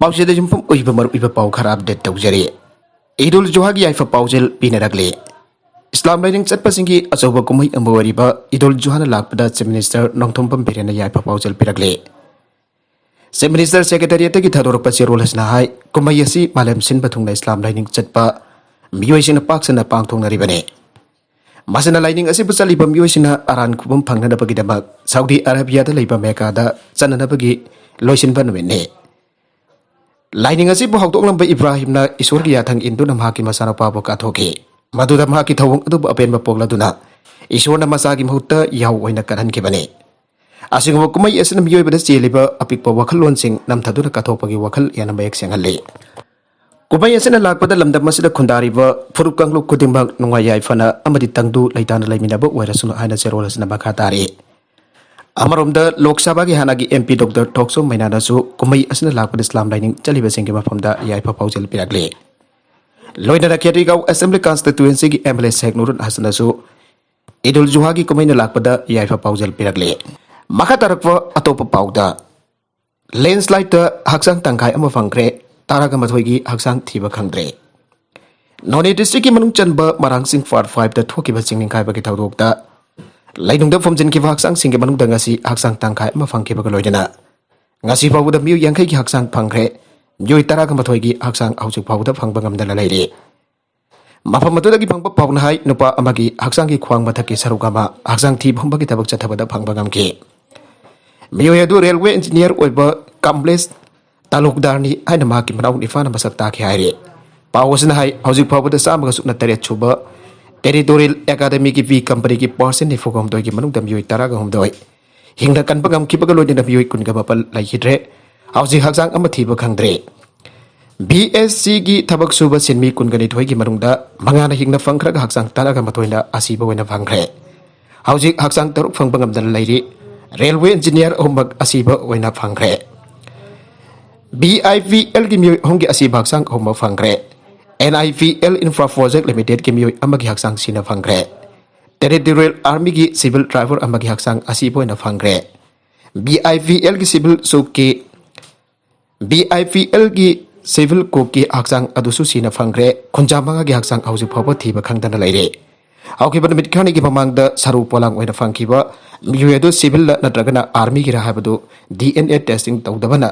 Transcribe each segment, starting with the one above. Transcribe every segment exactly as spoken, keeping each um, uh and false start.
ꯄꯥꯎꯆꯦꯗ ꯌꯨꯝꯐꯝ ꯑꯣꯏꯕ ꯃꯔꯨꯑꯣꯏꯕ ꯄꯥꯎ ꯈꯔ ꯑꯞꯗꯦꯠ ꯇꯧꯖꯔꯤ꯫ ꯏꯗꯨꯜ ꯖꯨꯍꯥꯒꯤ ꯌꯥꯏꯐ ꯄꯥꯎꯖꯦꯜ ꯄꯤꯅꯔꯛꯂꯤ꯫ ꯏꯁꯂꯥꯝ ꯂꯥꯏꯅꯤꯡ ꯆꯠꯄꯁꯤꯡꯒꯤ ꯑꯆꯧꯕ ꯀꯨꯝꯍꯩ ꯑꯃ ꯑꯣꯏꯔꯤꯕ ꯏꯗꯨꯜ ꯖꯨꯍꯥꯅ ꯂꯥꯛꯄꯗ ꯆꯤꯐ ꯃꯤꯅꯤꯁꯇꯔ ꯅꯣꯡꯊꯣꯝꯕꯝ ꯕꯤꯔꯦꯟꯅ ꯌꯥꯏꯐ ꯄꯥꯎꯖꯦꯜ ꯄꯤꯔꯛꯂꯤ꯫ ꯆꯤꯐ ꯃꯤꯅꯤꯁꯇꯔ ꯁꯦꯀ꯭ꯔꯦꯇꯦꯔꯤꯌꯦꯠꯇꯒꯤ ꯊꯥꯗꯣꯔꯛꯄ ꯆꯦꯔꯣꯜ ꯑꯁꯤꯅ ꯍꯥꯏ, ꯀꯨꯝꯍꯩ ꯑꯁꯤ ꯃꯥꯂꯦꯝ ꯁꯤꯟꯕ ꯊꯨꯡꯅ ꯏꯁꯂꯥꯝ ꯂꯥꯏꯅꯤꯡ ꯆꯠꯄ ꯃꯤꯑꯣꯏꯁꯤꯡꯅ ꯄꯥꯛ ꯁꯟꯅ ꯄꯥꯡꯊꯣꯛꯅꯔꯤꯕꯅꯤ꯫ ꯃꯁꯤꯅ ꯂꯥꯏꯅꯤꯡ ꯑꯁꯤꯕꯨ ꯆꯠꯂꯤꯕ ꯃꯤꯑꯣꯏꯁꯤꯡꯅ ꯑꯔꯥꯟ ꯈꯨꯕꯝ ꯐꯪꯅꯅꯕꯒꯤꯗꯃꯛ ꯁꯥꯎꯗꯤ ꯑꯔꯥꯕꯤꯌꯥꯗ ꯂꯩꯕ ꯃꯦꯀꯥꯗ ꯆꯠꯅꯅꯕꯒꯤ ꯂꯣꯏꯁꯤꯟꯕ ꯅꯨꯃꯤꯠꯅꯤ꯫ ꯂꯥꯏꯅꯤꯡ ꯑꯁꯤꯕꯨ ꯍꯧꯗꯣꯛꯂꯝꯕ ꯏꯕ꯭ꯔꯥꯍꯤꯝꯅ ꯏꯁꯣꯔꯒꯤ ꯌꯥꯊꯪ ꯏꯟꯗꯨꯅ ꯃꯍꯥꯛꯀꯤ ꯃꯆꯥꯅꯨꯄꯥꯕꯨ ꯀꯠꯊꯣꯛꯈꯤ꯫ ꯃꯗꯨꯗ ꯃꯍꯥꯛꯀꯤ ꯊꯧꯑꯣꯡ ꯑꯗꯨꯕꯨ ꯑꯄꯦꯟꯕ ꯄꯣꯛꯂꯗꯨꯅ ꯏꯁꯣꯔꯅ ꯃꯆꯥꯒꯤ ꯃꯍꯨꯠꯇ ꯌꯥꯎ ꯑꯣꯏꯅ ꯀꯠꯍꯟꯈꯤꯕꯅꯤ꯫ ꯑꯁꯤꯒꯨꯝꯕ ꯀꯨꯝꯍꯩ ꯑꯁꯤꯅ ꯃꯤꯑꯣꯏꯕꯗ ꯆꯦꯜꯂꯤꯕ ꯑꯄꯤꯛꯄ ꯋꯥꯈꯜꯂꯣꯟꯁꯤꯡ ꯅꯝꯊꯗꯨꯅ ꯀꯠꯊꯣꯛꯄꯒꯤ ꯋꯥꯈꯜ ꯍꯦꯟꯅ ꯃꯌꯦꯛ ꯁꯦꯡꯍꯜꯂꯤ꯫ ꯀꯨꯝꯍꯩ ꯑꯁꯤꯅ ꯂꯥꯛꯄꯗ ꯂꯝꯗꯝ ꯑꯁꯤꯗ ꯈꯨꯟꯗꯥꯔꯤꯕ ꯐꯨꯔꯨꯞ ꯀꯥꯡꯂꯨꯞ ꯈꯨꯗꯤꯡꯃꯛ ꯅꯨꯡꯉꯥꯏ ꯌꯥꯏꯐꯅ ꯑꯃꯗꯤ ꯇꯪꯗꯨ ꯂꯩꯇꯥꯅ ꯂꯩꯃꯤꯟꯅꯕ ꯑꯣꯏꯔꯁꯅꯨ ꯍꯥꯏꯅ ꯆꯦꯔꯣꯜ ꯑꯁꯤꯅ ꯃꯈꯥ ꯇꯥꯔꯤ꯫ ꯑꯃꯔꯣꯝꯗ ꯂꯣꯛ ꯁꯚꯥꯒꯤ ꯍꯥꯟꯅꯒꯤ ꯑꯦꯝ ꯄꯤ ꯗꯣꯛꯇꯔ ꯊꯣꯛꯆꯣꯝ ꯃꯩꯅꯥꯅꯁꯨ ꯀꯨꯝꯍꯩ ꯑꯁꯤꯅ ꯂꯥꯛꯄꯗ ꯏꯁꯂꯥꯝ ꯂꯥꯏꯅꯤꯡ ꯆꯠꯂꯤꯕꯁꯤꯡꯒꯤ ꯃꯐꯝꯗ ꯌꯥꯏꯐ ꯄꯥꯎꯖꯦꯜ ꯄꯤꯔꯛꯂꯤ꯫ ꯂꯣꯏꯅꯅ ꯈꯦꯇ꯭ꯔꯤꯒꯥꯎ ꯑꯦꯁꯦꯝꯕ꯭ꯂꯤ ꯀꯟꯁꯇꯤꯇ꯭ꯋꯦꯟꯁꯤꯒꯤ ꯑꯦꯝ ꯑꯦꯜ ꯑꯦ ꯁꯦꯈ ꯅꯨꯔꯨꯟ ꯍꯁꯟꯅꯁꯨ ꯏꯗꯨꯜ ꯖꯨꯍꯥꯒꯤ ꯀꯨꯝꯍꯩꯅ ꯂꯥꯛꯄꯗ ꯌꯥꯏꯐ ꯄꯥꯎꯖꯦꯜ ꯄꯤꯔꯛꯂꯤ꯫ ꯃꯈꯥ ꯇꯥꯔꯛꯄ ꯑꯇꯣꯞꯄ ꯄꯥꯎꯗ, ꯂꯦꯟꯁꯂꯥꯏꯠꯇ ꯍꯛꯆꯥꯡ ꯇꯪꯈꯥꯏ ꯑꯃ ꯐꯪꯈ꯭ꯔꯦ, ꯇꯔꯥꯒ ꯃꯥꯊꯣꯏꯒꯤ ꯍꯛꯆꯥꯡ ꯊꯤꯕ ꯈꯪꯗ꯭ꯔꯦ꯫ ꯅꯣꯅꯦ ꯗꯤꯁꯇ꯭ꯔꯤꯛꯀꯤ ꯃꯅꯨꯡ ꯆꯟꯕ ꯃꯔꯥꯡꯆꯤꯡ ꯄꯥꯔꯠ ꯐꯥꯏꯚꯇ ꯊꯣꯛꯈꯤꯕ ꯆꯤꯡ ꯅꯤꯡꯈꯥꯏꯕꯒꯤ ꯊꯧꯗꯣꯛꯇ ꯂꯩꯅꯨꯡꯗ ꯐꯨꯝꯖꯤꯟꯈꯤꯕ ꯍꯛꯆꯥꯡꯁꯤꯡꯒꯤ ꯃꯅꯨꯡꯗ ꯉꯁꯤ ꯍꯛꯆꯥꯡ ꯇꯪꯈꯥꯏ ꯑꯃ ꯐꯪꯈꯤꯕꯒ ꯂꯣꯏꯅꯅ ꯉꯁꯤ ꯐꯥꯎꯕꯗ ꯃꯤꯑꯣꯏ ꯌꯥꯡꯈꯩꯒꯤ ꯍꯛꯆꯥꯡ ꯐꯪꯈ꯭ꯔꯦ, ꯃꯤꯑꯣꯏ ꯇꯔꯥꯒ ꯃꯥꯊꯣꯏꯒꯤ ꯍꯛꯆꯥꯡ ꯍꯧꯖꯤꯛ ꯐꯥꯎꯕꯗ ꯐꯪꯕ ꯉꯝꯗꯅ ꯂꯩꯔꯤ꯫ ꯃꯐꯝ ꯑꯗꯨꯗꯒꯤ ꯐꯪꯕ ꯄꯥꯎꯅ ꯍꯥꯏ, ꯅꯨꯄꯥ ꯑꯃꯒꯤ ꯍꯛꯆꯥꯡꯒꯤ ꯈ꯭ꯋꯥꯡ ꯃꯊꯛꯀꯤ ꯁꯔꯨꯛ ꯑꯃ ꯍꯛꯆꯥꯡ ꯊꯤꯕ ꯍꯨꯝꯕꯒꯤ ꯊꯕꯛ ꯆꯠꯊꯕꯗ ꯐꯪꯕ ꯉꯝꯈꯤ꯫ ꯃꯤꯑꯣꯏ ꯑꯗꯨ ꯔꯦꯜꯋꯦ ꯏꯟꯖꯤꯅꯤꯌꯥꯔ ꯑꯣꯏꯕ ꯀꯝꯂꯦꯁ ꯇꯥꯂꯨꯛꯗꯥꯔꯅꯤ ꯍꯥꯏꯅ ꯃꯍꯥꯛꯀꯤ ꯃꯅꯥꯎ ꯅꯤꯄꯥꯅ ꯃꯁꯛ ꯇꯥꯛꯈꯤ ꯍꯥꯏꯔꯤ꯫ ꯄꯥꯎ ꯑꯁꯤꯅ ꯍꯥꯏ, ꯍꯧꯖꯤꯛ ꯐꯥꯎꯕꯗ ꯆꯥꯝꯃꯒ ꯁꯨꯞꯅ ꯇꯔꯦꯠ ꯁꯨꯕ ꯇꯦꯔꯤꯇꯣꯔꯤꯌꯦꯜ ꯑꯦꯀꯥꯗꯃꯤꯒꯤ ꯕꯤ ꯀꯝꯄꯅꯤꯒꯤ ꯄꯥꯔꯁꯟ ꯅꯤꯐꯨꯒ ꯍꯨꯝꯗꯣꯏꯒꯤ ꯃꯅꯨꯡꯗ ꯃꯤꯑꯣꯏ ꯇꯔꯥꯒ ꯍꯨꯝꯗꯣꯏ ꯍꯤꯡꯅ ꯀꯟꯕ ꯉꯝꯈꯤꯕꯒ ꯂꯣꯏꯅꯅ ꯃꯤꯑꯣꯏ ꯀꯨꯟꯒ ꯃꯥꯄꯜ ꯂꯩꯈꯤꯗ꯭ꯔꯦ꯫ ꯍꯧꯖꯤꯛ ꯍꯛꯆꯥꯡ ꯑꯃ ꯊꯤꯕ ꯈꯪꯗ꯭ꯔꯦ꯫ ꯕꯤ ꯑꯦꯁ ꯁꯤꯒꯤ ꯊꯕꯛ ꯁꯨꯕ ꯁꯤꯟꯃꯤ ꯀꯨꯟꯒ ꯅꯤꯊꯣꯏꯒꯤ ꯃꯅꯨꯡꯗ ꯃꯉꯥꯅ ꯍꯤꯡꯅ ꯐꯪꯈ꯭ꯔꯒ ꯍꯛꯆꯥꯡ ꯇꯔꯥꯒ ꯃꯥꯊꯣꯏꯅ ꯑꯁꯤꯕ ꯑꯣꯏꯅ ꯐꯪꯈ꯭ꯔꯦ꯫ ꯍꯧꯖꯤꯛ ꯍꯛꯆꯥꯡ ꯇꯔꯨꯛ ꯐꯪꯕ ꯉꯝꯗꯅ ꯂꯩꯔꯤ꯫ ꯔꯦꯜꯋꯦ ꯏꯟꯖꯤꯅꯤꯌꯥꯔ ꯑꯍꯨꯝꯃꯛ ꯑꯁꯤꯕ ꯑꯣꯏꯅ ꯐꯪꯈ꯭ꯔꯦ꯫ ꯕꯤ ꯑꯥꯏ ꯄꯤ ꯑꯦꯜꯒꯤ ꯃꯤꯑꯣꯏ ꯑꯍꯨꯝꯒꯤ ꯑꯁꯤꯕ ꯍꯛꯆꯥꯡ ꯑꯍꯨꯝꯃꯛ ꯐꯪꯈ꯭ꯔꯦ꯫ N I P L infra project ꯂꯤꯃꯤꯇꯦꯗꯀꯤ ꯃꯤꯑꯣꯏ ꯑꯃꯒꯤ ꯍꯛꯆꯥꯡ ꯁꯤꯅ ꯐꯪꯈ꯭ꯔꯦ꯫ ꯇꯦꯔꯤꯇꯣꯔꯤꯌꯦꯜ ꯑꯥꯔꯃꯤꯒꯤ ꯁꯤꯚꯤꯜ ꯗ꯭ꯔꯥꯏꯚꯔ ꯑꯃꯒꯤ ꯍꯛꯆꯥꯡ ꯑꯁꯤꯕ ꯑꯣꯏꯅ ꯐꯪꯈ꯭ꯔꯦ꯫ ꯕꯤ ꯑꯥꯏ ꯄꯤ ꯑꯦꯜꯒꯤ ꯁꯤꯚꯤꯜ ꯁꯨꯛꯀꯤ ꯕꯤ ꯑꯥꯏ ꯄꯤ ꯑꯦꯜꯒꯤ ꯁꯤꯚꯤꯜ ꯀꯣꯞꯀꯤ ꯍꯛꯆꯥꯡ ꯑꯗꯨꯁꯨ ꯁꯤꯅ ꯐꯪꯈ꯭ꯔꯦ꯫ ꯈꯨꯟꯖꯥ ꯃꯉꯥꯒꯤ ꯍꯛꯆꯥꯡ ꯍꯧꯖꯤꯛ ꯐꯥꯎꯕ ꯊꯤꯕ ꯈꯪꯗꯅ ꯂꯩꯔꯦ꯫ ꯍꯧꯈꯤꯕ ꯅꯨꯃꯤꯠ ꯈꯔꯅꯤꯒꯤ ꯃꯃꯥꯡꯗ ꯁꯔꯨ ꯄꯣꯂꯥꯡ ꯑꯣꯏꯅ ꯐꯪꯈꯤꯕ ꯃꯤꯑꯣꯏ ꯑꯗꯨ ꯁꯤꯚꯤꯜꯂ ꯅꯠꯇ꯭ꯔꯒꯅ ꯑꯥꯔꯃꯤꯒꯤꯔ ꯍꯥꯏꯕꯗꯨ ꯗꯤ ꯑꯦꯟ ꯑꯦ ꯇꯦꯁꯇꯤꯡ ꯇꯧꯗꯕꯅ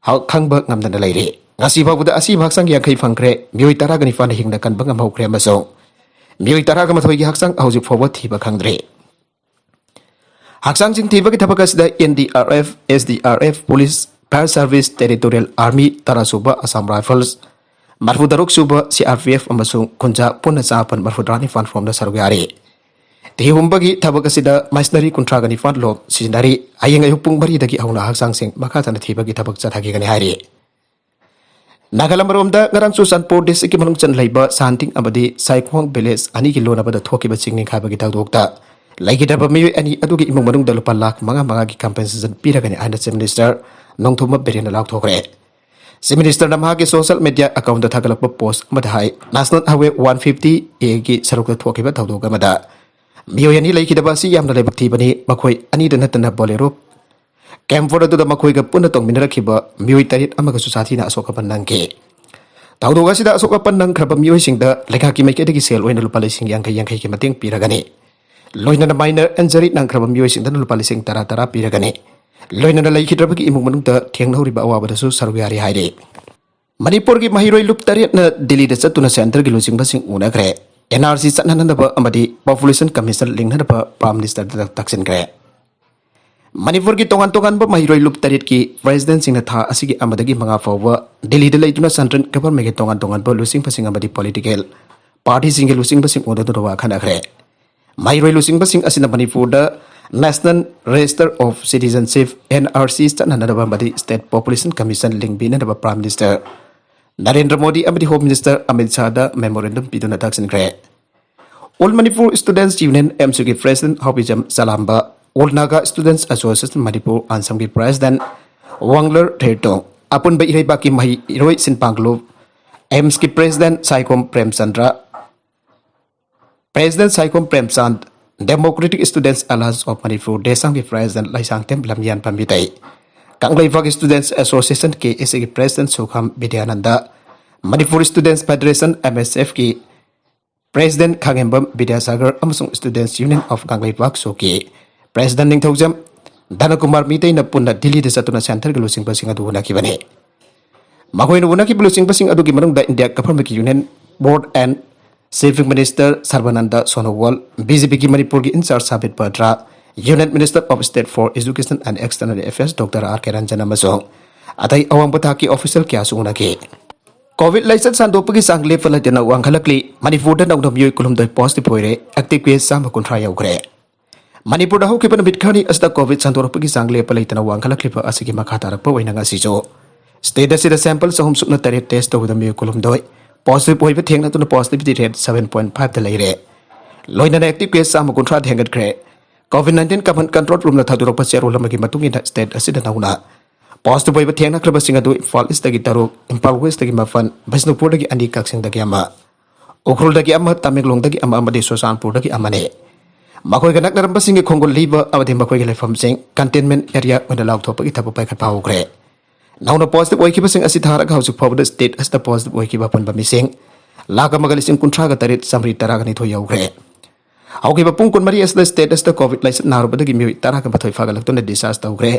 ꯍꯧ-, ꯈꯪꯕ ꯉꯝꯗꯅ ꯂꯩꯔꯦ꯫ ꯉꯁꯤ ꯐꯥꯎꯕꯗ ꯑꯁꯤꯕ ꯍꯛꯆꯥꯡ ꯌꯥꯡꯈꯩ ꯐꯪꯈ꯭ꯔꯦ꯫ ꯃꯤꯑꯣꯏ ꯇꯔꯥꯒ ꯅꯤꯄꯥꯟꯅ ꯍꯤꯡꯅ ꯀꯟꯕ ꯉꯝꯍꯧꯈ꯭ꯔꯦ ꯑꯃꯁꯨꯡ ꯃꯤꯑꯣꯏ ꯇꯔꯥꯒ ꯃꯥꯊꯣꯏꯒꯤ ꯍꯛꯆꯥꯡ ꯍꯧꯖꯤꯛ ꯐꯥꯎꯕ ꯊꯤꯕ ꯈꯪꯗ꯭ꯔꯤ꯫ ꯍꯛꯆꯥꯡꯁꯤꯡ ꯊꯤꯕꯒꯤ ꯊꯕꯛ ꯑꯁꯤꯗ N D R F, S D R F, police, fire service, territorial army, ꯇꯔꯥ ꯁꯨꯕ ꯑꯁꯥꯝ ꯔꯥꯏꯐꯜꯁ, ꯃꯔꯐꯨ ꯇꯔꯨꯛ ꯁꯨꯕ ꯁꯤ ꯑꯥꯔ ꯄꯤ ꯑꯦꯐ ꯑꯃꯁꯨꯡ ꯈꯨꯟꯖꯥ ꯄꯨꯟꯅ ꯆꯃꯥꯄꯟ ꯃꯔꯐꯨ ꯇꯔꯥꯅꯤꯄꯥꯟ ꯐꯥꯎꯕꯗ ꯁꯔꯨꯛ ꯌꯥꯔꯤ꯫ ꯊꯤꯍꯨꯝꯕꯒꯤ ꯊꯕꯛ ꯑꯁꯤꯗ ꯃꯥꯏꯁꯅꯔꯤ ꯀꯨꯟꯊ꯭ꯔꯥꯒ ꯅꯤꯄꯥꯟ ꯂꯣꯝ ꯁꯤꯖꯤꯟꯅꯔꯤ꯫ ꯍꯌꯦꯡ ꯑꯌꯨꯛ ꯄꯨꯡ ꯃꯔꯤꯗꯒꯤ ꯍꯧꯅ ꯍꯛꯆꯥꯡꯁꯤꯡ ꯃꯈꯥ ꯇꯥꯅ ꯊꯤꯕꯒꯤ ꯊꯕꯛ ꯆꯠꯊꯈꯤꯒꯅꯤ ꯍꯥꯏꯔꯤ꯫ ꯅꯥꯒꯥꯂꯦꯟ ꯑꯃꯔꯣꯝꯗ ꯉꯔꯥꯡ ꯆꯨꯔꯆꯥꯟꯄꯨꯔ ꯗꯤꯁꯇ꯭ꯔꯤꯛꯀꯤ ꯃꯅꯨꯡ ꯆꯟ ꯂꯩꯕ ꯁꯥꯟꯇꯤꯡ ꯑꯃꯗꯤ ꯁꯥꯏꯈꯣꯡ ꯚꯤꯂꯦꯖ ꯑꯅꯤꯒꯤ ꯂꯣꯟꯅꯕꯗ ꯊꯣꯛꯈꯤꯕ ꯆꯤꯡ ꯅꯤꯡꯈꯥꯏꯕꯒꯤ ꯊꯧꯗꯣꯛꯇ ꯂꯩꯈꯤꯗ꯭ꯔꯕ ꯃꯤꯑꯣꯏ ꯑꯅꯤ ꯑꯗꯨꯒꯤ ꯏꯃꯨꯡ ꯃꯅꯨꯡꯗ ꯂꯨꯄꯥ ꯂꯥꯈ ꯃꯉꯥ ꯃꯉꯥꯒꯤ ꯀꯝꯄꯦꯟꯁꯦꯁꯟ ꯄꯤꯔꯒꯅꯤ ꯍꯥꯏꯅ ꯆꯤꯐ ꯃꯤꯅꯤꯁꯇꯔ ꯅꯣꯡꯊꯣꯝꯕꯝ ꯕꯤꯔꯦꯟꯅ ꯂꯥꯎꯊꯣꯛꯈ꯭ꯔꯦ꯫ ꯆꯤꯐ ꯃꯤꯅꯤꯁꯇꯔꯅ ꯃꯍꯥꯛꯀꯤ ꯁꯣꯁꯤꯌꯦꯜ ꯃꯤꯗꯤꯌꯥ ꯑꯦꯀꯥꯎꯟꯗ ꯊꯥꯒꯠꯂꯛꯄ ꯄꯣꯁ ꯑꯃꯗ ꯍꯥꯏ, ꯅꯦꯁꯅꯦꯜ ꯍꯥꯏꯋꯦ ꯋꯥꯟ ꯐꯤꯐꯇꯤ ꯑꯦꯒꯤ ꯁꯔꯨꯛꯇ ꯊꯣꯛꯈꯤꯕ ꯊꯧꯗꯣꯛ ꯑꯃꯗ ꯃꯤꯑꯣꯏ ꯑꯅꯤ ꯂꯩꯈꯤꯗꯕ ꯑꯁꯤ ꯌꯥꯝꯅ ꯂꯥꯏꯕꯛ ꯊꯤꯕꯅꯤ꯫ ꯃꯈꯣꯏ ꯑꯅꯤꯗ ꯅꯠꯇꯅ ꯕꯣꯂꯦꯔꯣ ꯀꯦꯝꯄꯔ ꯑꯗꯨꯗ ꯃꯈꯣꯏꯒ ꯄꯨꯟꯅ ꯇꯣꯡꯃꯤꯟꯅꯔꯛꯈꯤꯕ ꯃꯤꯑꯣꯏ ꯇꯔꯦꯠ ꯑꯃꯒꯁꯨ ꯁꯥꯊꯤꯅ ꯑꯁꯣꯛ ꯑꯄꯟ ꯅꯪꯈꯤ꯫ ꯊꯧꯗꯣꯛ ꯑꯁꯤꯗ ꯑꯁꯣꯛ ꯑꯄꯟ ꯅꯪꯈ꯭ꯔꯕ ꯃꯤꯑꯣꯏꯁꯤꯡꯗ ꯂꯩꯉꯥꯛꯀꯤ ꯃꯥꯏꯀꯩꯗꯒꯤ ꯁꯦꯜ ꯑꯣꯏꯅ ꯂꯨꯄꯥ ꯂꯤꯁꯤꯡ ꯌꯥꯡꯈꯩ ꯌꯥꯡꯈꯩꯒꯤ ꯃꯇꯦꯡ ꯄꯤꯔꯒꯅꯤ꯫ ꯂꯣꯏꯅꯅ ꯃꯥꯏꯅꯔ ꯏꯟꯖꯔꯤ ꯅꯪꯈ꯭ꯔꯕ ꯃꯤꯑꯣꯏꯁꯤꯡꯗꯅ ꯂꯨꯄꯥ ꯂꯤꯁꯤꯡ ꯇꯔꯥ ꯇꯔꯥ ꯄꯤꯔꯒꯅꯤ꯫ ꯂꯣꯏꯅꯅ ꯂꯩꯈꯤꯗ꯭ꯔꯕꯒꯤ ꯏꯃꯨꯡ ꯃꯅꯨꯡꯗ ꯊꯦꯡꯅꯍꯧꯔꯤꯕ ꯑꯋꯥꯕꯗꯁꯨ ꯁꯔꯨꯛ ꯌꯥꯔꯤ ꯍꯥꯏꯔꯤ꯫ ꯃꯅꯤꯄꯨꯔꯒꯤ ꯃꯍꯩꯔꯣꯏ ꯂꯨꯞ ꯇꯔꯦꯠꯅ ꯗꯤꯜꯂꯤꯗ ꯆꯠꯇꯨꯅ ꯁꯦꯟꯇꯔꯒꯤ ꯂꯨꯆꯤꯡꯕꯁꯤꯡ ꯎꯅꯈ꯭ꯔꯦ꯫ ꯑꯦꯟ ꯑꯥꯔ ꯁꯤ ꯆꯠꯅꯍꯟꯅꯕ ꯑꯃꯗꯤ ꯄꯣꯄꯨꯂꯦꯁꯟ ꯀꯃꯤꯁꯟ ꯂꯤꯡꯅꯅꯕ ꯄ꯭ꯔꯥꯏꯝ ꯃꯤꯅꯤꯁꯇꯔꯗ ꯇꯛꯁꯤꯟꯈ꯭ꯔꯦ꯫ ꯃꯅꯤꯄꯨꯔꯒꯤ ꯇꯣꯉꯥꯟ ꯇꯣꯉꯥꯟꯕ ꯃꯍꯩꯔꯣꯏ ꯂꯨꯞ ꯇꯔꯦꯠꯀꯤ ꯄ꯭ꯔꯦꯁꯤꯗꯦꯟꯁꯤꯡꯅ ꯊꯥ ꯑꯁꯤꯒꯤ ꯑꯃꯗꯒꯤ ꯃꯉꯥ ꯐꯥꯎꯕ ꯗꯤꯜꯂꯤꯗ ꯂꯩꯗꯨꯅ ꯁꯦꯟꯇ꯭ꯔꯦꯜ ꯒꯚꯔꯟꯃꯦꯟꯒꯤ ꯇꯣꯉꯥꯟ ꯇꯣꯉꯥꯟꯕ ꯂꯨꯆꯤꯡꯕꯁꯤꯡ ꯑꯃꯗꯤ ꯄꯣꯂꯤꯇꯤꯀꯦꯜ ꯄꯥꯔꯇꯤꯁꯤꯡꯒꯤ ꯂꯨꯆꯤꯡꯕꯁꯤꯡ ꯎꯅꯗꯨꯅ ꯋꯥ ꯈꯟꯅꯈ꯭ꯔꯦ꯫ ꯃꯍꯩꯔꯣꯏ ꯂꯨꯆꯤꯡꯕꯁꯤꯡ ꯑꯁꯤꯅ ꯃꯅꯤꯄꯨꯔꯗ National Register of Citizenship, N R C, ꯆꯠꯅꯅꯕ ꯑꯃꯗꯤ ꯁ꯭ꯇꯦꯠ ꯄꯣꯄꯨꯂꯦꯁꯟ ꯀꯃꯤꯁꯟ ꯂꯤꯡꯕꯤꯅꯅꯕ ꯄ꯭ꯔꯥꯏꯝ ꯃꯤꯅꯤꯁꯇꯔ ꯅꯔꯦꯟꯗ꯭ꯔ ꯃꯣꯗꯤ ꯑꯃꯗꯤ ꯍꯣꯝ ꯃꯤꯅꯤꯁꯇꯔ ꯑꯃꯤꯠ ꯁꯥꯍꯗ ꯃꯦꯃꯣꯔꯦꯟꯗꯝ ꯄꯤꯗꯨꯅ ꯇꯛꯁꯤꯟꯈ꯭ꯔꯦ꯫ ꯑꯣꯜ ꯃꯅꯤꯄꯨꯔ ꯁ꯭ꯇꯨꯗꯦꯟꯠꯁ ꯌꯨꯅꯤꯌꯟ, ꯑꯦꯝꯁꯨꯒꯤ president Haobijam Chalamba, all Naga students association Manipur, ꯑꯟꯁꯝꯒꯤ ꯄ꯭ꯔꯦꯁꯤꯗꯦꯟꯠ ꯋꯥꯡꯂꯔ ꯊꯦꯔꯇꯣꯡ, ꯑꯄꯨꯟꯕ ꯏꯔꯩꯕꯥꯛꯀꯤ ꯃꯍꯩꯔꯣꯏ ꯁꯤꯟꯄꯥꯡꯂꯨꯞ, ꯑꯦꯝꯁꯀꯤ president Saikhom Premchandra, president Saikhom Premchand, democratic students alliance of Manipur, ꯗꯦꯁꯥꯝꯒꯤ president Leishangthem Lamyan Pambitei, Kangleipak Students Association, K S ꯑꯦꯒꯤ President Sokham Bidyananda, Manipur Students Federation, M ꯑꯦꯁ ꯑꯦꯐꯀꯤ President ꯈꯥꯉꯦꯝꯕꯝ ꯕꯤꯗ꯭ꯌꯥꯁꯥꯒꯔ ꯑꯃꯁꯨꯡ Students Union of Kangleipak ꯁꯣꯒꯤ President ꯅꯤꯡꯊꯧꯖꯝ ꯙꯅꯀꯨꯃꯥꯔ ꯃꯤꯇꯩꯅ ꯄꯨꯟꯅ ꯗꯤꯜꯂꯤꯗ ꯆꯠꯇꯨꯅ centreꯒꯤ ꯂꯨꯆꯤꯡꯕꯁꯤꯡ ꯑꯗꯨ ꯎꯅꯈꯤꯕꯅꯤ꯫ ꯃꯈꯣꯏꯅ ꯎꯅꯈꯤꯕ ꯂꯨꯆꯤꯡꯕꯁꯤꯡ ꯑꯗꯨꯒꯤ ꯃꯅꯨꯡꯗ India Governmentꯀꯤ Union Board and Chief Minister Sarbananda Sonowal, B J ꯄꯤꯒꯤ ꯃꯅꯤꯄꯨꯔꯒꯤ in-charge Sabit Patra, Union Minister of State for Education and External Affairs doctor R K Ranjan ꯑꯃꯁꯨꯡ ꯑꯇꯩ ꯑꯋꯥꯡꯕ ꯊꯥꯛꯀꯤ official ꯀꯌꯥꯁꯨ ꯎꯅꯈꯤ꯫ COVID ꯂꯥꯏꯆꯠ ꯁꯟꯗꯣꯛꯄꯒꯤ ꯆꯥꯡ ꯂꯦꯞꯄ ꯂꯩꯇꯅ ꯋꯥꯡꯈꯠꯂꯛꯂꯤ꯫ ꯃꯅꯤꯄꯨꯔꯗ ꯅꯧꯅ ꯃꯤꯑꯣꯏ ꯀꯨꯟꯍꯨꯝꯗꯣꯏ positive ꯑꯣꯏꯔꯦ꯫ Active case ꯆꯥꯝꯃ ꯀꯨꯟꯊ꯭ꯔꯥ ꯌꯧꯈ꯭ꯔꯦ꯫ ꯃꯅꯤꯄꯨꯔꯗ ꯍꯧꯈꯤꯕ ꯅꯨꯃꯤꯠ ꯈꯔꯅꯤ ꯑꯁꯤꯗ COVID ꯁꯟꯗꯣꯔꯛꯄꯒꯤ ꯆꯥꯡ ꯂꯦꯞꯄ ꯂꯩꯇꯅ ꯋꯥꯡꯈꯠꯂꯛꯂꯤꯕ ꯑꯁꯤꯒꯤ ꯃꯈꯥ ꯇꯥꯔꯛꯄ ꯑꯣꯏꯅ ꯉꯁꯤꯁꯨ state ꯑꯁꯤꯗ sample ꯆꯍꯨꯝ ꯁꯨꯞꯅ ꯇꯔꯦꯠ test ꯇꯧꯕꯗ ꯃꯤꯑꯣꯏ ꯀꯨꯟꯍꯨꯝꯗꯣꯏ positive ꯑꯣꯏꯕ ꯊꯦꯡꯅꯗꯨꯅ positivity rate seven point five ꯗ ꯂꯩꯔꯦ꯫ ꯂꯣꯏꯅꯅ active case ꯆꯥꯝꯃ ꯀꯨꯟꯊ꯭ꯔꯥꯗ ꯍꯦꯟꯒꯠꯈ꯭ꯔꯦ꯫ COVID nineteen command control roomꯅ ꯊꯥꯗꯣꯔꯛꯄ ꯆꯦꯔꯣꯜ ꯑꯃꯒꯤ ꯃꯇꯨꯡ ꯏꯟꯅ state ꯑꯁꯤꯗ ꯅꯧꯅ positive ꯑꯣꯏꯕ ꯊꯦꯡꯅꯈ꯭ꯔꯕꯁꯤꯡ ꯑꯗꯨ ꯏꯝꯐꯥꯜ Eastꯇꯒꯤ ꯇꯔꯨꯛ, ꯏꯝꯐꯥꯜ Westꯇꯒꯤ ꯃꯥꯄꯟ, ꯕꯤꯁꯅꯨꯄꯨꯔꯗꯒꯤ ꯑꯅꯤ, ꯀꯛꯆꯤꯡꯗꯒꯤ ꯑꯃ, ꯎꯈ꯭ꯔꯨꯜꯗꯒꯤ ꯑꯃ, ꯇꯃꯦꯡꯂꯣꯡꯗꯒꯤ ꯑꯃ ꯑꯃꯗꯤ ꯆꯨꯔꯆꯥꯟꯄꯨꯔꯗꯒꯤ ꯑꯃꯅꯤ꯫ ꯃꯈꯣꯏꯒ ꯅꯛꯅꯔꯝꯕꯁꯤꯡꯒꯤ ꯈꯣꯡꯒꯨꯜ ꯂꯤꯕ ꯑꯃꯗꯤ ꯃꯈꯣꯏꯒꯤ ꯂꯩꯐꯝꯁꯤꯡ containment area ꯑꯣꯏꯅ ꯂꯥꯎꯊꯣꯛꯄꯒꯤ ꯊꯕꯛ ꯄꯥꯏꯈꯠꯄ ꯍꯧꯈ꯭ꯔꯦ꯫ ꯅꯧꯅ positive ꯑꯣꯏꯈꯤꯕꯁꯤꯡ ꯑꯁꯤ ꯊꯥꯔꯒ ꯍꯧꯖꯤꯛ ꯐꯥꯎꯕꯗ state ꯑꯁꯤꯗ positive ꯑꯣꯏꯈꯤꯕ ꯑꯄꯨꯟꯕ ꯃꯤꯁꯤꯡ ꯂꯥꯈ ꯑꯃꯒ ꯂꯤꯁꯤꯡ ꯀꯨꯟꯊ꯭ꯔꯥꯒ ꯇꯔꯦꯠ ꯆꯥꯃꯔꯤ ꯇꯔꯥꯒ ꯅꯤꯊꯣꯏ ꯌꯧꯈ꯭ꯔꯦ꯫ ꯍꯧꯈꯤꯕ ꯄꯨꯡ ꯀꯨꯟꯃꯔꯤ ꯑꯁꯤꯗ state ꯑꯁꯤꯗ COVID ꯂꯥꯏꯆꯠ ꯅꯥꯔꯨꯕꯗꯒꯤ ꯃꯤꯑꯣꯏ ꯇꯔꯥꯒ ꯃꯥꯊꯣꯏ ꯐꯒꯠꯂꯛꯇꯨꯅ discharge ꯇꯧꯈ꯭ꯔꯦ꯫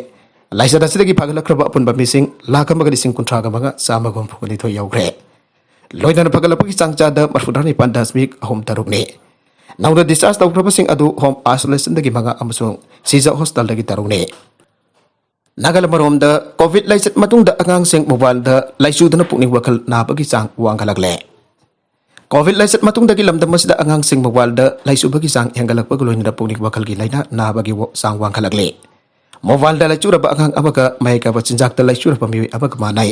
ꯂꯥꯏꯆꯠ ꯑꯁꯤꯗꯒꯤ ꯐꯒꯠꯂꯛꯈ꯭ꯔꯕ ꯑꯄꯨꯟꯕ ꯃꯤꯁꯤꯡ ꯂꯥꯈ ꯑꯃꯒ ꯂꯤꯁꯤꯡ ꯀꯨꯟꯊ꯭ꯔꯥꯒ ꯃꯉꯥ ꯆꯥꯝꯃꯒ ꯍꯨꯝꯐꯨꯒ ꯅꯤꯊꯣꯏ ꯌꯧꯈ꯭ꯔꯦ꯫ ꯂꯣꯏꯅꯅ ꯐꯒꯠꯂꯛꯄꯒꯤ ꯆꯥꯡ ꯆꯥꯗ ꯃꯔꯐꯨꯇꯔꯥ ꯅꯤꯄꯥꯟ ꯗꯁꯃꯤꯛ ꯑꯍꯨꯝ ꯇꯔꯨꯛꯅꯤ꯫ ꯅꯧꯅ discharge ꯇꯧꯈ꯭ꯔꯕꯁꯤꯡ ꯑꯗꯨ home isolationꯗꯒꯤ ꯃꯉꯥ ꯑꯃꯁꯨꯡ ꯁꯤꯖ hospitalꯗꯒꯤ ꯇꯔꯨꯛꯅꯤ꯫ ꯅꯥꯒꯥꯂꯦꯟ ꯃꯔꯣꯝꯗ COVID ꯂꯥꯏꯆꯠ ꯃꯇꯨꯡꯗ ꯑꯉꯥꯡꯁꯤꯡ mobileꯗ ꯂꯥꯏꯆꯨꯗꯨꯅ ꯄꯨꯛꯅꯤꯡ ꯋꯥꯈꯜ ꯅꯥꯕꯒꯤ ꯆꯥꯡ ꯋꯥꯡꯈꯠꯂꯛꯂꯦ꯫ COVID ꯂꯥꯏꯆꯠ ꯃꯇꯨꯡꯗꯒꯤ ꯂꯝꯗꯝ ꯑꯁꯤꯗ ꯑꯉꯥꯡꯁꯤꯡ mobileꯗ ꯂꯥꯏꯆꯨꯕꯒꯤ ꯆꯥꯡ ꯍꯦꯟꯒꯠꯂꯛꯄꯒ ꯂꯣꯏꯅꯅ ꯄꯨꯛꯅꯤꯡ ꯋꯥꯈꯜꯒꯤ ꯂꯥꯏꯅꯥ ꯅꯥꯕꯒꯤ ꯋ-, ꯆꯥꯡ ꯋꯥꯡꯈꯠꯂꯛꯂꯦ꯫ Mobileꯗ ꯂꯥꯏꯆꯨꯔꯕ ꯑꯉꯥꯡ ꯑꯃꯒ ꯃꯍꯩ ꯀꯥꯕ ꯆꯤꯟꯖꯥꯛꯇ ꯂꯥꯏꯆꯨꯔꯕ ꯃꯤꯑꯣꯏ ꯑꯃꯒ ꯃꯥꯟꯅꯩ꯫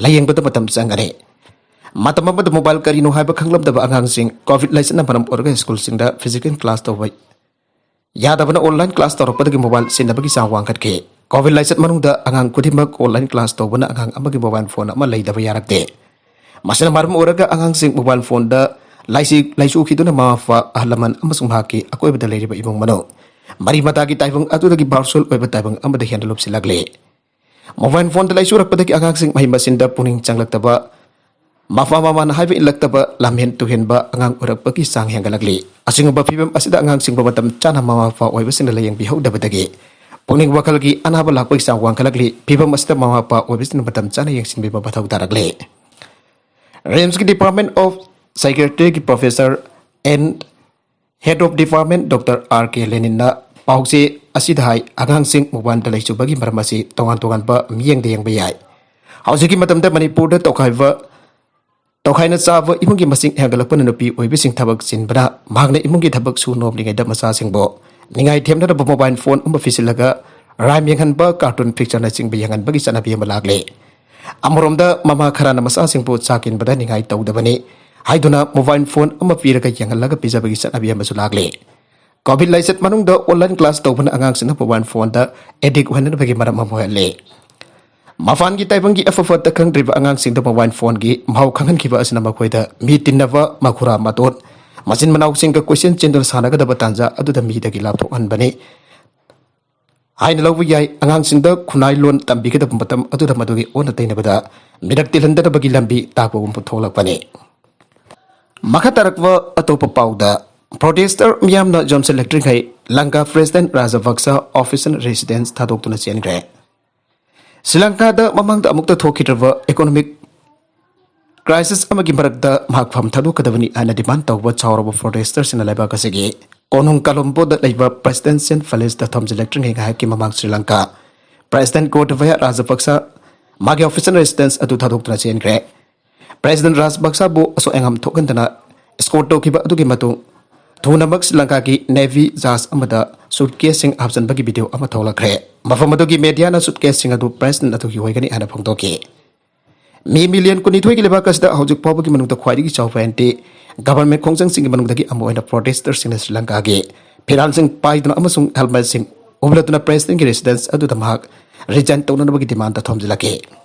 ꯂꯥꯌꯦꯡꯕꯗ ꯃꯇꯝ ꯆꯪꯒꯅꯤ꯫ ꯃꯇꯝ ꯑꯃꯗ mobile ꯀꯔꯤꯅꯣ ꯍꯥꯏꯕ ꯈꯪꯂꯝꯗꯕ ꯑꯉꯥꯡꯁꯤꯡ COVID ꯂꯥꯏꯆꯠꯅ ꯃꯔꯝ ꯑꯣꯏꯔꯒ ꯁ꯭ꯀꯨꯜꯁꯤꯡꯗ physical class ꯇꯧꯕ ꯌꯥꯗꯕꯅ online class ꯇꯧꯔꯛꯄꯗꯒꯤ mobile ꯁꯤꯖꯤꯟꯅꯕꯒꯤ ꯆꯥꯡ ꯋꯥꯡꯈꯠꯈꯤ꯫ COVID ꯂꯥꯏꯆꯠ ꯃꯅꯨꯡꯗ ꯑꯉꯥꯡ ꯈꯨꯗꯤꯡꯃꯛ online class ꯇꯧꯕꯅ ꯑꯉꯥꯡ ꯑꯃꯒꯤ mobile phone ꯑꯃ ꯂꯩꯗꯕ ꯌꯥꯔꯛꯇꯦ꯫ ꯃꯁꯤꯅ ꯃꯔꯝ ꯑꯣꯏꯔꯒ ꯑꯉꯥꯡꯁꯤꯡ mobile phoneꯗ ꯂꯥꯏꯆꯤ-, ꯂꯥꯏꯆꯨꯈꯤꯗꯨꯅ ꯃꯃꯥ ꯃꯄꯥ, ꯑꯍꯜ ꯂꯃꯟ ꯑꯃꯁꯨꯡ ꯃꯍꯥꯛꯀꯤ ꯑꯀꯣꯏꯕꯗ ꯂꯩꯔꯤꯕ ꯏꯃꯨꯡ ꯃꯅꯨꯡ ꯃꯔꯤ ꯃꯇꯥꯒꯤ ꯇꯥꯏꯕꯪ ꯑꯗꯨꯗꯒꯤ virtual ꯑꯣꯏꯕ ꯇꯥꯏꯕꯪ ꯑꯃꯗ ꯍꯦꯟꯅ ꯂꯨꯞꯁꯤꯜꯂꯛꯂꯤ꯫ Mobile phoneꯗ ꯂꯥꯏꯆꯨꯔꯛꯄꯗꯒꯤ ꯑꯉꯥꯡꯁꯤꯡ ꯃꯍꯩ ꯃꯁꯤꯡꯗ ꯄꯨꯛꯅꯤꯡ ꯆꯪꯂꯛꯇꯕ, ꯃꯄꯥ ꯃꯃꯥꯅ ꯍꯥꯏꯕ ꯏꯜꯂꯛꯇꯕ, ꯂꯝꯍꯦꯟ ꯇꯨꯍꯦꯟꯕ ꯑꯉꯥꯡ ꯑꯣꯏꯔꯛꯄꯒꯤ ꯆꯥꯡ ꯍꯦꯟꯒꯠꯂꯛꯂꯤ꯫ ꯑꯁꯤꯒꯨꯝꯕ ꯐꯤꯕꯝ ꯑꯁꯤꯗ ꯑꯉꯥꯡꯁꯤꯡꯕꯨ ꯃꯇꯝ ꯆꯥꯅ ꯃꯃꯥ ꯃꯄꯥ ꯑꯣꯏꯕꯁꯤꯡꯅ ꯂꯥꯌꯦꯡꯕꯤꯍꯧꯗꯕꯗꯒꯤ ꯄꯨꯛꯅꯤꯡ ꯋꯥꯈꯜꯒꯤ ꯑꯅꯥꯕ ꯂꯥꯛꯄꯒꯤ ꯆꯥꯡ ꯋꯥꯡꯈꯠꯂꯛꯂꯤ꯫ ꯐꯤꯕꯝ ꯑꯁꯤꯗ ꯃꯃꯥ ꯃꯄꯥ ꯑꯣꯏꯕꯁꯤꯡꯅ ꯃꯇꯝ ꯆꯥꯅ ꯌꯦꯡꯁꯤꯟꯕꯤꯕ ꯃꯊꯧ ꯇꯥꯔꯛꯂꯤ꯫ ꯔꯤꯝꯁꯀꯤ Department of Psychiatryꯒꯤ Professor and Head of Department Doctor R K Leninꯅ ꯄꯥꯎꯆꯦ ꯑꯁꯤꯗ ꯍꯥꯏ, ꯑꯉꯥꯡꯁꯤꯡ mobileꯗ ꯂꯩꯆꯨꯕꯒꯤ ꯃꯔꯝ ꯑꯁꯤ ꯇꯣꯉꯥꯟ ꯇꯣꯉꯥꯟꯕ ꯃꯤꯠꯌꯦꯡꯗ ꯌꯦꯡꯕ ꯌꯥꯏ꯫ ꯍꯧꯖꯤꯛꯀꯤ ꯃꯇꯝꯗ ꯃꯅꯤꯄꯨꯔꯗ ꯇꯣꯈꯥꯏꯕ, ꯇꯣꯈꯥꯏꯅ ꯆꯥꯕ ꯏꯃꯨꯡꯒꯤ ꯃꯁꯤꯡ ꯍꯦꯟꯒꯠꯂꯛꯄꯅ ꯅꯨꯄꯤ ꯑꯣꯏꯕꯤꯁꯤꯡ ꯊꯕꯛ ꯆꯤꯟꯕꯅ ꯃꯍꯥꯛꯅ ꯏꯃꯨꯡꯒꯤ ꯊꯕꯛ ꯁꯨ ꯅꯣꯝꯂꯤꯉꯩꯗ ꯃꯆꯥꯁꯤꯡꯕꯨ ꯅꯤꯡꯉꯥꯏ ꯊꯦꯝꯅꯅꯕ mobile phone ꯑꯃ ꯄꯤꯁꯤꯜꯂꯒ rhyme ꯌꯦꯡꯍꯟꯕ, cartoon pictureꯅꯆꯤꯡꯕ ꯌꯦꯡꯍꯟꯕꯒꯤ ꯆꯠꯅꯕꯤ ꯑꯃ ꯂꯥꯛꯂꯤ꯫ ꯑꯃꯔꯣꯝꯗ ꯃꯃꯥ ꯈꯔꯅ ꯃꯆꯥꯁꯤꯡꯕꯨ ꯆꯥꯛ ꯏꯟꯕꯗ ꯅꯤꯡꯉꯥꯏ ꯇꯧꯗꯕꯅꯤ ꯍꯥꯏꯗꯨꯅ mobile phone ꯑꯃ ꯄꯤꯔꯒ ꯌꯦꯡꯍꯜꯂꯒ ꯄꯤꯖꯕꯒꯤ ꯆꯠꯅꯕꯤ ꯑꯃꯁꯨ ꯂꯥꯛꯂꯤ꯫ COVID ꯂꯥꯏꯆꯠ ꯃꯅꯨꯡꯗ online class ꯇꯧꯕꯅ ꯑꯉꯥꯡꯁꯤꯡꯅ mobile phoneꯗ addict ꯑꯣꯏꯍꯟꯅꯕꯒꯤ ꯃꯔꯝ ꯑꯃ ꯑꯣꯏꯍꯜꯂꯤ꯫ ꯃꯄꯥꯟꯒꯤ ꯇꯥꯏꯕꯪꯒꯤ ꯑꯐ ꯐꯠꯇ ꯈꯪꯗ꯭ꯔꯤꯕ ꯑꯉꯥꯡꯁꯤꯡꯗ mobile phoneꯒꯤ ꯃꯍꯥꯎ ꯈꯪꯍꯟꯈꯤꯕ ꯑꯁꯤꯅ ꯃꯈꯣꯏꯗ ꯃꯤ ꯇꯤꯟꯅꯕ, ꯃꯈꯨꯔꯥ ꯃꯇꯣꯟ, ꯃꯆꯤꯟ ꯃꯅꯥꯎꯁꯤꯡꯒ ꯀꯣꯏꯆꯦꯟ ꯆꯦꯟꯗꯨꯅ ꯁꯥꯟꯅꯒꯗꯕ ꯇꯥꯟꯖꯥ ꯑꯗꯨꯗ ꯃꯤꯗꯒꯤ ꯂꯥꯞꯊꯣꯛꯍꯟꯕꯅꯤ ꯍꯥꯏꯅ ꯂꯧꯕ ꯌꯥꯏ꯫ ꯑꯉꯥꯡꯁꯤꯡꯗ ꯈꯨꯟꯅꯥꯏ ꯂꯣꯟ ꯇꯝꯕꯤꯒꯗꯕ ꯃꯇꯝ ꯑꯗꯨꯗ ꯃꯗꯨꯒꯤ ꯑꯣꯟꯅ ꯇꯩꯅꯕꯗ ꯃꯤꯔꯛ ꯇꯤꯜꯍꯟꯗꯅꯕꯒꯤ ꯂꯝꯕꯤ ꯇꯥꯛꯄꯒꯨꯝꯕ ꯊꯣꯛꯂꯛꯄꯅꯤ꯫ ꯃꯈꯥ ꯇꯥꯔꯛꯄ ꯑꯇꯣꯞꯄ ꯄꯥꯎꯗ, protester ꯃꯤꯌꯥꯝꯅ ꯌꯣꯝꯁꯤꯜꯂꯛꯇ꯭ꯔꯤꯉꯩ Lanka President Rajapaksa official residence ꯊꯥꯗꯣꯛꯇꯨꯅ ꯆꯦꯟꯈ꯭ꯔꯦ꯫ ꯁ꯭ꯔꯤ ꯂꯪꯀꯥꯗ ꯃꯃꯥꯡꯗ ꯑꯃꯨꯛꯇ ꯊꯣꯛꯈꯤꯗ꯭ꯔꯕ economic crisis ꯑꯃꯒꯤ ꯃꯔꯛꯇ ꯃꯍꯥꯛ ꯐꯝ ꯊꯥꯗꯣꯛꯀꯗꯕꯅꯤ ꯍꯥꯏꯅ demand ꯇꯧꯕ ꯆꯥꯎꯔꯕ protesterꯁꯤꯡꯅ ꯂꯩꯕꯥꯛ ꯑꯁꯤꯒꯤ ꯀꯣꯅꯨꯡ ꯀꯂꯝꯕꯣꯗ ꯂꯩꯕ Presidential Palaceꯇ ꯊꯝꯖꯤꯜꯂꯛꯇ꯭ꯔꯤꯉꯩ ꯉꯥꯏꯍꯥꯛꯀꯤ ꯃꯃꯥꯡ Shri Lanka President Gotabaya Rajapaksa ꯃꯥꯒꯤ official residence ꯑꯗꯨ ꯊꯥꯗꯣꯛꯇꯨꯅ ꯆꯦꯟꯈ꯭ꯔꯦ꯫ President ꯔꯥꯖꯄꯛꯁꯥꯕꯨ ꯑꯁꯣꯛ ꯑꯉꯥꯝ ꯊꯣꯛꯍꯟꯗꯅ escort ꯇꯧꯈꯤꯕ ꯑꯗꯨꯒꯤ ꯃꯇꯨꯡ ꯊꯨꯅꯃꯛ ꯁ꯭ꯔꯤ ꯂꯪꯀꯥꯒꯤ Navy ꯖꯍꯥꯖ ꯑꯃꯗ suitcaseꯁꯤꯡ ꯍꯥꯞꯆꯤꯟꯕꯒꯤ video ꯑꯃ ꯊꯣꯛꯂꯛꯈ꯭ꯔꯦ꯫ ꯃꯐꯝ ꯑꯗꯨꯒꯤ mediaꯅ suitcaseꯁꯤꯡ ꯑꯗꯨ President ꯑꯗꯨꯒꯤ ꯑꯣꯏꯒꯅꯤ ꯍꯥꯏꯅ ꯐꯣꯡꯗꯣꯛꯈꯤ꯫ ꯃꯤ million ꯀꯨꯟꯅꯤꯊꯣꯏꯒꯤ ꯂꯩꯕꯥꯛ ꯑꯁꯤꯗ ꯍꯧꯖꯤꯛ ꯐꯥꯎꯕꯒꯤ ꯃꯅꯨꯡꯗ ꯈ꯭ꯋꯥꯏꯗꯒꯤ ꯆꯥꯎꯕ anti government ꯈꯣꯡꯖꯪꯁꯤꯡꯒꯤ ꯃꯅꯨꯡꯗꯒꯤ ꯑꯃ ꯑꯣꯏꯅ protesterꯁꯤꯡꯅ ꯁ꯭ꯔꯤ ꯂꯪꯀꯥꯒꯤ ꯐꯤꯔꯥꯜꯁꯤꯡ ꯄꯥꯏꯗꯨꯅ ꯑꯃꯁꯨꯡ helmetꯁꯤꯡ ꯎꯞꯂꯗꯨꯅ Presidentꯀꯤ residence ꯑꯗꯨꯗ ꯃꯍꯥꯛ resign ꯇꯧꯅꯅꯕꯒꯤ demandꯇ ꯊꯣꯝꯖꯤꯜꯂꯛꯈꯤ꯫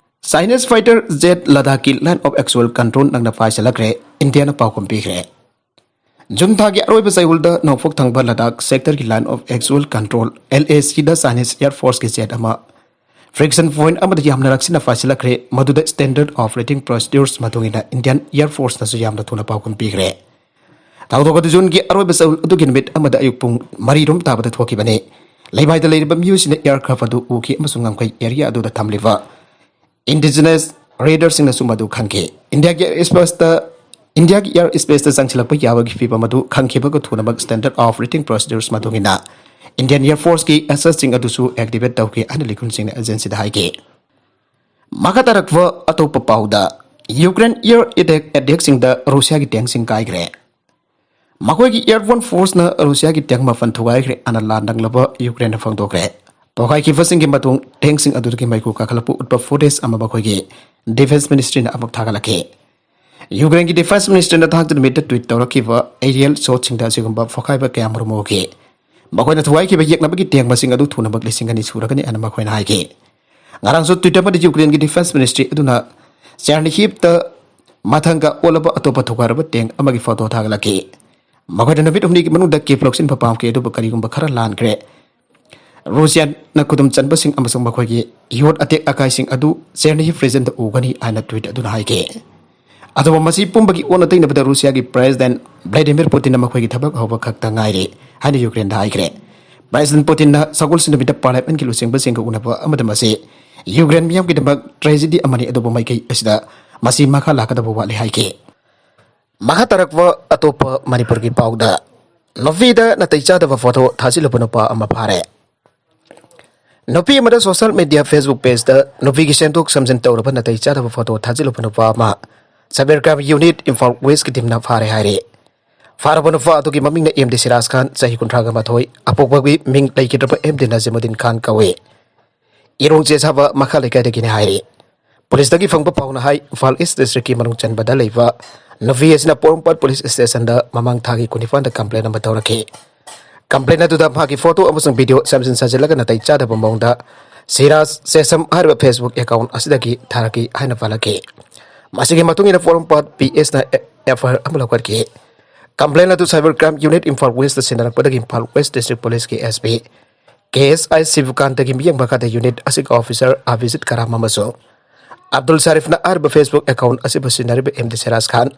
Chinese fighter jet ꯂꯗꯥꯈꯀꯤ line of actual control ꯅꯪꯅ ꯄꯥꯏꯁꯤꯜꯂꯛꯈ꯭ꯔꯦ, ꯏꯟꯗꯤꯌꯥꯅ ꯄꯥꯎꯈꯨꯝ ꯄꯤꯈ꯭ꯔꯦ꯫ ꯖꯨꯟ ꯊꯥꯒꯤ ꯑꯔꯣꯏꯕ ꯆꯌꯣꯜꯗ ꯅꯣꯡꯄꯣꯛ ꯊꯪꯕ Ladakh sectorꯒꯤ line of actual control, LACꯗ Chinese Air Forceꯀꯤ jet ꯑꯃ Friction point ꯑꯃꯗ ꯌꯥꯝꯅ ꯅꯛꯁꯤꯟꯅ ꯄꯥꯏꯁꯤꯜꯂꯛꯈ꯭ꯔꯦ꯫ ꯃꯗꯨꯗ standard operating procedures ꯃꯇꯨꯡ ꯏꯟꯅ Indian Air Force ꯅꯁꯨ ꯌꯥꯝꯅ ꯊꯨꯅ ꯄꯥꯎꯈꯨꯝ ꯄꯤꯈ꯭ꯔꯦ꯫ ꯊꯧꯗꯣꯛ ꯑꯗꯨ ꯖꯨꯟꯒꯤ ꯑꯔꯣꯏꯕ ꯆꯌꯣꯜ ꯑꯗꯨꯒꯤ ꯅꯨꯃꯤꯠ ꯑꯃꯗ ꯑꯌꯨꯛ ꯄꯨꯡ ꯃꯔꯤ ꯔꯣꯝ ꯇꯥꯕꯗ ꯊꯣꯛꯈꯤꯕꯅꯤ꯫ ꯂꯩꯃꯥꯏꯗ ꯂꯩꯔꯤꯕ ꯃꯤꯑꯣꯏꯁꯤꯡꯅ aircraft ꯑꯗꯨ ꯎꯈꯤ ꯑꯃꯁꯨꯡ ꯉꯝꯈꯩ area ꯑꯗꯨꯗ ꯊꯝꯂꯤꯕ indigenous raiderꯁꯤꯡꯅꯁꯨ ꯃꯗꯨ ꯈꯪꯈꯤ꯫ ꯏꯟꯗꯤꯌꯥꯒꯤ air spaceꯇ, ꯏꯟꯗꯤꯌꯥꯒꯤ air spaceꯇ ꯆꯪꯁꯤꯜꯂꯛꯄ ꯌꯥꯕꯒꯤ ꯐꯤꯚꯝ ꯑꯗꯨ ꯈꯪꯈꯤꯕꯒ ꯊꯨꯅꯃꯛ standard operating procedures ꯃꯇꯨꯡ ꯏꯟꯅ Indian Air Forceꯀꯤ assetꯁꯤꯡ ꯑꯗꯨꯁꯨ activate ꯇꯧꯈꯤ ꯍꯥꯏꯅ ꯂꯤꯈꯨꯟꯁꯤꯡꯅ agencyꯗ ꯍꯥꯏꯈꯤ꯫ ꯃꯈꯥ ꯇꯥꯔꯛꯄ ꯑꯇꯣꯞꯄ ꯄꯥꯎꯗ, Ukraine air attack, attackꯁꯤꯡꯗ ꯔꯨꯁꯤꯌꯥꯒꯤ tankꯁꯤꯡ ꯀꯥꯏꯈ꯭ꯔꯦ꯫ ꯃꯈꯣꯏꯒꯤ airborne forceꯅ ꯔꯨꯁꯤꯌꯥꯒꯤ tank ꯃꯥꯄꯟ ꯊꯨꯒꯥꯏꯈ꯭ꯔꯦ ꯍꯥꯏꯅ ꯂꯥꯟ ꯅꯪꯂꯕ Ukraineꯅ ꯐꯣꯡꯗꯣꯛꯈ꯭ꯔꯦ꯫ ꯄꯣꯈꯥꯏꯈꯤꯕꯁꯤꯡꯒꯤ ꯃꯇꯨꯡ tankꯁꯤꯡ ꯑꯗꯨꯗꯒꯤ ꯃꯩꯈꯨ ꯀꯥꯈꯠꯂꯛꯄ ꯎꯠꯄ footage ꯑꯃ ꯃꯈꯣꯏꯒꯤ defence ministryꯅ ꯑꯃꯨꯛ ꯊꯥꯒꯠꯂꯛꯈꯤ꯫ Ukraineꯒꯤ defence ministryꯅ ꯊꯥꯡꯖ ꯅꯨꯃꯤꯠꯇ tweet ꯇꯧꯔꯛꯈꯤꯕ aerial shotꯁꯤꯡꯗ ꯑꯁꯤꯒꯨꯝꯕ ꯄꯣꯈꯥꯏꯕ ꯀꯌꯥꯃꯔꯨꯝ ꯎꯈꯤ꯫ ꯃꯈꯣꯏꯅ ꯊꯨꯒꯥꯏꯈꯤꯕ ꯌꯦꯛꯅꯕꯒꯤ tank ꯃꯁꯤꯡ ꯑꯗꯨ ꯊꯨꯅꯃꯛ ꯂꯤꯁꯤꯡ ꯑꯅꯤ ꯁꯨꯔꯒꯅꯤ ꯍꯥꯏꯅ ꯃꯈꯣꯏꯅ ꯍꯥꯏꯈꯤ꯫ ꯉꯔꯥꯡꯁꯨ Twitter ꯑꯃꯗ Ukraineꯒꯤ defence ministry ꯑꯗꯨꯅ Chernihivꯇ ꯃꯊꯪꯒ ꯑꯣꯜꯂꯕ ꯑꯇꯣꯞꯄ ꯊꯨꯒꯥꯏꯔꯕ tank ꯑꯃꯒꯤ photo ꯊꯥꯒꯠꯂꯛꯈꯤ꯫ ꯃꯈꯣꯏꯅ ꯅꯨꯃꯤꯠ ꯍꯨꯝꯅꯤꯒꯤ ꯃꯅꯨꯡꯗ Kyiv ꯂꯧꯁꯤꯟꯕ ꯄꯥꯝꯈꯤ, ꯑꯗꯨꯕꯨ ꯀꯔꯤꯒꯨꯝꯕ ꯈꯔ ꯂꯥꯟꯈ꯭ꯔꯦ꯫ ꯔꯨꯁꯤꯌꯥꯅ ꯈꯨꯗꯨꯝ ꯆꯟꯕꯁꯤꯡ ꯑꯃꯁꯨꯡ ꯃꯈꯣꯏꯒꯤ ꯌꯣꯠ ꯑꯇꯦꯛ ꯑꯀꯥꯏꯁꯤꯡ ꯑꯗꯨ Chernihiv regionꯗ ꯎꯒꯅꯤ ꯍꯥꯏꯅ tweet ꯑꯗꯨꯅ ꯍꯥꯏꯈꯤ꯫ ꯑꯗꯨꯕꯨ ꯃꯁꯤ ꯄꯨꯝꯕꯒꯤ ꯑꯣꯟꯅ ꯇꯩꯅꯕꯗ ꯔꯨꯁꯤꯌꯥꯒꯤ President Vladimir Putinꯅ ꯃꯈꯣꯏꯒꯤ ꯊꯕꯛ ꯍꯧꯕ ꯈꯛꯇ ꯉꯥꯏꯔꯤ ꯍꯥꯏꯅ Ukraineꯗ ꯍꯥꯏꯈ꯭ꯔꯦ꯫ President Putinꯅ ꯁꯒꯣꯜꯁꯦꯟ ꯅꯨꯃꯤꯠꯇ Parliamentꯀꯤ ꯂꯨꯆꯤꯡꯕꯁꯤꯡꯒ ꯎꯅꯕ ꯑꯃꯗ ꯃꯁꯤ Ukraine ꯃꯤꯌꯥꯝꯒꯤꯗꯃꯛ tragedy ꯑꯃꯅꯤ, ꯑꯗꯨꯕꯨ ꯃꯥꯏꯀꯩ ꯑꯁꯤꯗ ꯃꯁꯤ ꯃꯈꯥ ꯂꯥꯛꯀꯗꯕ ꯋꯥꯠꯂꯤ ꯍꯥꯏꯈꯤ꯫ ꯃꯈꯥ ꯇꯥꯔꯛꯄ ꯑꯇꯣꯞꯄ ꯃꯅꯤꯄꯨꯔꯒꯤ ꯄꯥꯎꯗ, ꯅꯨꯄꯤꯗ ꯅꯥꯇꯩ ꯆꯥꯗꯕ photo ꯊꯥꯖꯤꯜꯂꯨꯕ ꯅꯨꯄꯥ ꯑꯃ ꯐꯥꯔꯦ꯫ ꯅꯨꯄꯤ ꯑꯃꯗ social media Facebook pageꯇ ꯅꯨꯄꯤꯒꯤ ꯁꯦꯝꯗꯣꯛ ꯁꯦꯝꯖꯤꯟ ꯇꯧꯔꯕ ꯅꯥꯇꯩ ꯆꯥꯗꯕ photo ꯊꯥꯖꯤꯜꯂꯨꯕ ꯅꯨꯄꯥ ꯑꯃ Cyber Crime Unit Imphal Westꯀꯤ teamꯅ ꯐꯥꯔꯦ ꯍꯥꯏꯔꯦ꯫ ꯐꯥꯔꯕ ꯅꯨꯄꯥ ꯑꯗꯨꯒꯤ ꯃꯃꯤꯡꯅ M D ꯁꯤꯔꯥꯖ ꯈꯥꯟ, ꯆꯍꯤ ꯀꯨꯟꯊ꯭ꯔꯥꯒ ꯃꯥꯊꯣꯏ, ꯑꯄꯣꯛꯄꯒꯤ ꯃꯤꯡ ꯂꯩꯈꯤꯗ꯭ꯔꯕ M D ꯅꯖꯤꯃꯨꯗꯤꯟ ꯈꯥꯟ ꯀꯧꯏ꯫ ꯏꯔꯣꯡ ꯆꯦꯁꯥꯕ ꯃꯈꯥ ꯂꯩꯀꯥꯏꯗꯒꯤꯅꯤ ꯍꯥꯏꯔꯤ꯫ ꯄꯨꯂꯤꯁꯇꯒꯤ ꯐꯪꯕ ꯄꯥꯎꯅ ꯍꯥꯏ, ꯏꯝꯐꯥꯜ East Districtꯀꯤ ꯃꯅꯨꯡ ꯆꯟꯕꯗ ꯂꯩꯕ ꯅꯨꯄꯤ ꯑꯁꯤꯅ ꯄꯣꯔꯣꯝꯄꯥꯠ ꯄꯨꯂꯤꯁ ꯁ꯭ꯇꯦꯁꯟꯗ ꯃꯃꯥꯡ ꯊꯥꯒꯤ ꯀꯨꯟꯅꯤꯄꯥꯟꯗ complaint ꯑꯃ ꯇꯧꯔꯛꯈꯤ꯫ Complaint ꯑꯗꯨꯗ ꯃꯍꯥꯛꯀꯤ photo ꯑꯃꯁꯨꯡ video ꯁꯦꯝꯖꯤꯟ ꯁꯥꯖꯤꯜꯂꯒ ꯅꯥꯇꯩ ꯆꯥꯗꯕ ꯃꯑꯣꯡꯗ ꯁꯤꯔꯥꯖ ꯆꯦꯁꯝ ꯍꯥꯏꯔꯤꯕ Facebook account ꯑꯁꯤꯗꯒꯤ ꯊꯥꯔꯛꯈꯤ ꯍꯥꯏꯅ ꯄꯜꯂꯛꯈꯤ꯫ ꯃꯁꯤꯒꯤ ꯃꯇꯨꯡ ꯏꯟꯅ ꯄꯣꯔꯣꯝꯄꯥꯠ P Sꯅ F I R ꯑꯃ ꯂꯧꯈꯠꯈꯤ꯫ Complaint ꯑꯗꯨ Cyber Crime Unit Imphal Westꯇ ꯁꯤꯟꯅꯔꯛꯄꯗꯒꯤ Imphal West District Policeꯀꯤ S P ꯀꯦ ꯑꯦꯁ ꯑꯥꯏ ꯁꯤꯕꯨꯀꯥꯟꯇꯒꯤ ꯃꯤꯠꯌꯦꯡ ꯃꯈꯥꯗ ꯌꯨꯅꯤꯠ ꯑꯁꯤꯒꯤ ꯑꯣꯐꯤꯁꯥꯔ ꯑꯕꯤꯖꯤꯠ ꯀꯔꯥꯝ ꯑꯃꯁꯨꯡ ꯑꯕꯗꯨꯜ ꯁꯔꯤꯐꯅ ꯑꯍꯥꯟꯕ Facebook account ꯑꯁꯤꯕꯨ ꯁꯤꯖꯤꯟꯅꯔꯤꯕ ꯑꯦꯝ ꯗꯤ ꯁꯤꯔꯥꯖ ꯈꯥꯟ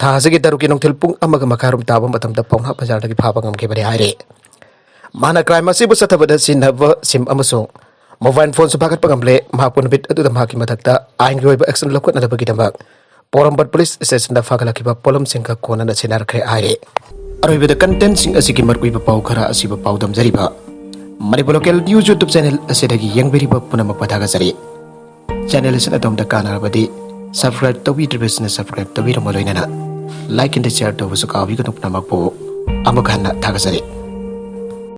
ꯊꯥ ꯑꯁꯤꯒꯤ ꯇꯔꯨꯛꯀꯤ ꯅꯨꯡꯊꯤꯜ ꯄꯨꯡ ꯑꯃꯒ ꯃꯈꯥꯏꯔꯣꯝ ꯇꯥꯕ ꯃꯇꯝꯗ ꯄꯥꯎꯅꯥ ꯕꯖꯥꯔꯗꯒꯤ ꯐꯥꯕ ꯉꯝꯈꯤꯕꯅꯤ ꯍꯥꯏꯔꯤ꯫ ꯃꯍꯥꯛꯅ ꯀ꯭ꯔꯥꯏꯝ ꯑꯁꯤꯕꯨ ꯆꯠꯊꯕꯗ ꯁꯤꯖꯤꯟꯅꯕ ꯁꯤꯝ ꯑꯃꯁꯨꯡ ꯃꯣꯕꯥꯏꯜ ꯐꯣꯟꯁꯨ ꯐꯥꯒꯠꯄ ꯉꯝꯂꯦ꯫ ꯃꯍꯥꯛꯄꯨ ꯅꯨꯃꯤꯠ ꯑꯗꯨꯗ ꯃꯍꯥꯛꯀꯤ ꯃꯊꯛꯇ ꯑꯥꯏꯟꯒꯤ ꯑꯣꯏꯕ ꯑꯦꯛꯁꯟ ꯂꯧꯈꯠꯅꯅꯕꯒꯤꯗꯃꯛ ꯄꯣꯔꯣꯝꯄꯥꯠ ꯄꯨꯂꯤꯁ ꯁ꯭ꯇꯦꯁꯟꯗ ꯐꯥꯒꯠꯂꯛꯈꯤꯕ ꯄꯣꯠꯂꯝꯁꯤꯡꯒ ꯀꯣꯟꯅꯅ ꯁꯤꯟꯅꯔꯛꯈ꯭ꯔꯦ ꯍꯥꯏꯔꯤ꯫ ꯑꯔꯣꯏꯕꯗ ꯀꯟꯇꯦꯟꯁꯤꯡ ꯑꯁꯤꯒꯤ ꯃꯔꯨꯑꯣꯏꯕ ꯄꯥꯎ ꯈꯔ ꯑꯁꯤꯕꯨ ꯄꯥꯎꯗꯝꯖꯔꯤꯕ Manipur local news YouTube channel ꯑꯁꯤꯗꯒꯤ ꯌꯦꯡꯕꯤꯔꯤꯕ ꯄꯨꯝꯅꯃꯛꯄꯨ ꯊꯥꯒꯠꯆꯔꯤ꯫ ꯆꯦꯅꯦꯜ ꯑꯁꯤꯅ ꯑꯗꯣꯝꯗ ꯀꯥꯟꯅꯔꯕꯗꯤ subscribe ꯇꯧꯕꯤꯗ꯭ꯔꯤꯕꯁꯤꯡꯅ subscribe ꯇꯧꯕꯤꯔꯝꯕ ꯂꯣꯏꯅꯅ like and share ꯇꯧꯕꯁꯨ ꯀꯥꯎꯕꯤꯒꯅꯨ꯫ ꯄꯨꯝꯅꯃꯛꯄꯨ ꯑꯃꯨꯛ ꯍꯟꯅ ꯊꯥꯒꯠꯆꯔꯤ꯫